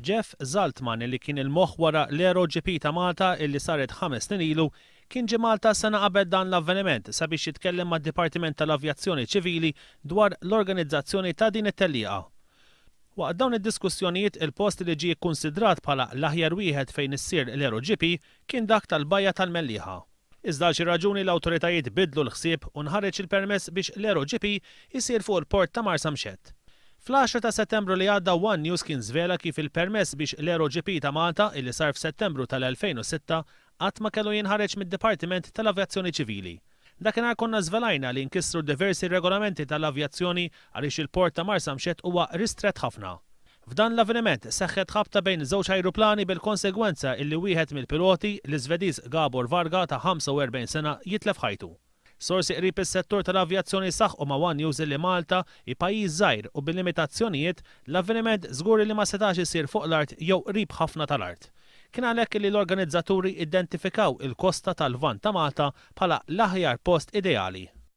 Jeff Zaltman li kien il-moħħ wara l-Aero GP ta' Malta illi saret 5 snin ilu kien ġie Malta sena qabel dan l-avveniment sabiex jitkellem mad-Dipartiment tal-Avjazzjoni Ċivili dwar l-organizzazzjoni ta' din it-tellieqa. Waqt dawn id-diskussjonijiet, il-post li ġie kkunsidrat bħala l-aħjar wieħed fejn issir l-Aero GP kien dak tal-Bajja tal-Mellieħa. Iżda għal xi raġuni l-awtoritajiet bidlu l-ħsieb u nħareġ il-permess biex l-Aero GP isir fuq il-port ta' Marsamxett. Fl-10 ta' Settembru li għadda, One News kien żvela kif il-permess biex l-Aero GP ta' Malta, illi sar f'Settembru tal-2006, qatt ma kellu jinħareġ mid-Dipartiment tal-Avjazzjoni Ċivili. Dakinhar konna żvelajna li nkisru diversi regolamenti tal-avjazzjoni għaliex il-port ta' Marsamxett huwa ristret ħafna. F'dan l-avveniment seħħet ħabta bejn żewġ ajruplani bil-konsegwenza illi wieħed mill-piloti, l-Iżvediż Gabor Varga ta' 45 sena, jitlef ħajtu. Sorsi qrib is-settur tal-avjazzjoni saħqu ma' One News li Malta hi pajjiż żgħir u bil-limitazzjonijiet l-avveniment żgur li ma setax isir fuq l-art jew qrib ħafna tal-art. Kien għalhekk li l-organizzaturi identifikaw il-kosta tal-Lvant ta' Malta bħala l-aħjar post ideali.